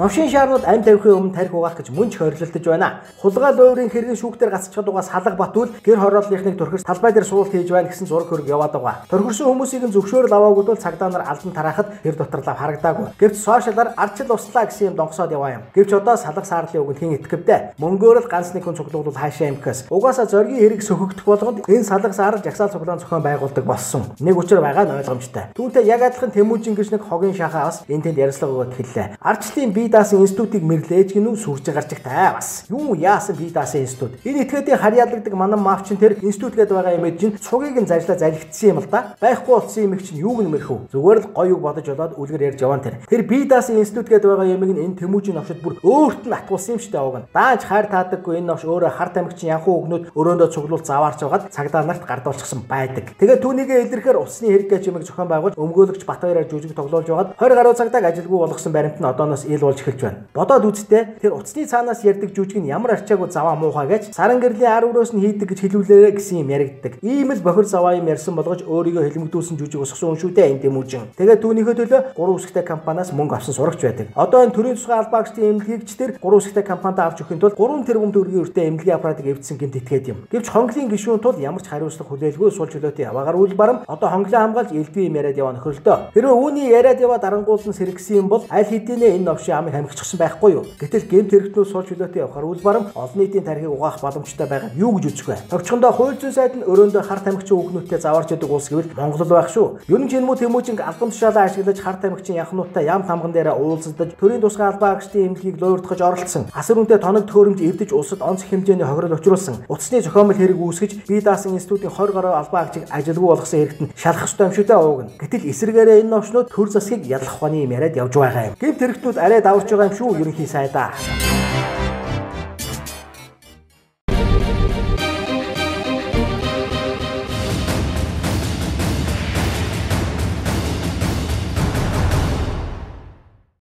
Новшин шаарнууд ам тавихын өмнө тарих угаах гэж мөн ч хорилдож байна. Хулгай луйврын хэргийн шүүхтэр гацчихад байгаа Салга Батүл гэр хорооллынхныг төрхөрс талбай дээр суулт хийж байна гэсэн зураг хөрөг яваад байгаа. Төрхөрсөн хүмүүсийг нь зөвшөөрөл аваагүй бол цагдаа нар алдан тараахад тэр дотор лав харагдаагүй. Гэвч сошиалар ардчил услаа гэсэн юм донгосоод яваа юм. Гэвч одоо Салга Саарлын үгэнд хэн итгэвдэ? Мөнгөөр л ганц нэг хүн цуглуулвал хаашаа имкээс. Угаасаа зоригийн хэрэг сөхөгдөх болгонд энэ Салга Саарл жагсаал цуглаан зохион байгуулдаг болсон. Нэг учир байгаа нь ойлгомжтой. Түүнтэй яг адилхан Тэмүүжин гэж нэг хогийн шахаа бас энэ тэнд ярьцлага өгөөд хэллээ. Ардчлалын бие даасан институтыг мэрлээж гинүү сүрж гарчигтай бас. Юу яасан бие даасан институт? Энэ этгээдийн харьяалагдаг манан мафчин тэр институт гэдэг байгаа юм чинь цугийг нь зажлаа залхицсан юм л да. Байхгүй болсон юм чинь юуг нь мэрхүү? Зүгээр л гоё үг бодож болоод үлгэр ярьж яваан тэр. Тэр бие даасан институт гэдэг байгаа юмыг нь энэ Тэмүүжин новшид бүр өөрт нь атгуулсан юм шүү дээ овг нь. Даанч хайр таадаггүй энэ новш өөрөө хар тамхичин янхуу өгнөд өрөөндөө цуглуул заваарч байгаад цагдаа нарт гардуулчихсан байдаг. Тэгээд түүнийгээ илэрхээр усны хэрэг гэж юмыг зохион байгуулж өмгөөлөгч Батбаяраар жүжиг тоглуулж байгаад 20 гаруй цагтааг ажилгүй болгосон баримт нь одооноос ил болж эхэлж байна. Бодоод үзтээ тэр утасны цаанаас ярьдаг жүжиг нь ямар арчаагүй заваа муухай гэж саран гэрлийн ар өрөөс нь хийдэг гэж хэлүүлээрэ гэсэн юм яригддаг. Ийм л бохир заваа юм ярьсан болгож өөрийгөө хэлмэгдүүлсэн жүжиг усгсан хүн шүү дээ энэ Тэмүүжин. Тэгээд түүнийхээ төлөө 3 үсгтэй компаниас мөнгө авсан сурагч байдаг. Одоо энэ төрийн тусгай албаагчдын эмнэлгийгч тэр 3 үсгтэй компанитай авч өгөхийн тулд 3 тэрбум төгрөгийн өртөө эмнэлгийн аппаратыг эвдсэн гэмт итгээд юм. Гэвч хонглын гишүүн тул ямар ч хариуцлага хүлээлгүй сул чөлөөтэй яваагаар үл барам одоо хонглоо хамгаалж элдвийн юм яриад яваа нөхөрлөлтөө. Хэрвээ үүний яриад яваа дарангуулсан сэргсэн юм бол аль хэдийнэ энэ новшийн амыг хамхичихсан байхгүй юу? Гэтэл гэмт хэрэгтнүүд сул чөлөөтэй явахаар үл барам олон нийтийн тархийг угаах боломжтой байгаа юу гэж үзэх вэ? Товчхондоо хууль зүйн сайд нь өрөөндөө хар тамхичин хүүхнүүдтэй заваарч ядаг улс гэвэл Монгол байх шүү. Ер нь ч энэ муу Тэмүүжинг албан тушаалаа ашиглаж хар тамхичин янхнуудтай ям тамган дээрээ уулздаг, төрийн тусгай албан агчдын эмнэлгийг луйвардахж оролцсон, асар үнэтэй тоног төхөөрөмж эвдэж улсад онц хэмжээний хохирол учруулсан, утасны зохиомл хэрэг үүсгэж бие даасан институтын 20 гаруй албан агчийг ажилгүй болгосон хэрэгт нь шалах ёстой юм шүү дээ ууг нь. Гэтэл эсрэгээрээ энэ новшнууд төр засгийг ялах ухааны юм яриад явж байгаа юм. Гэмт хэрэгтнүүд арай даварч байгаа юм шүү ерөнхий сайдаа.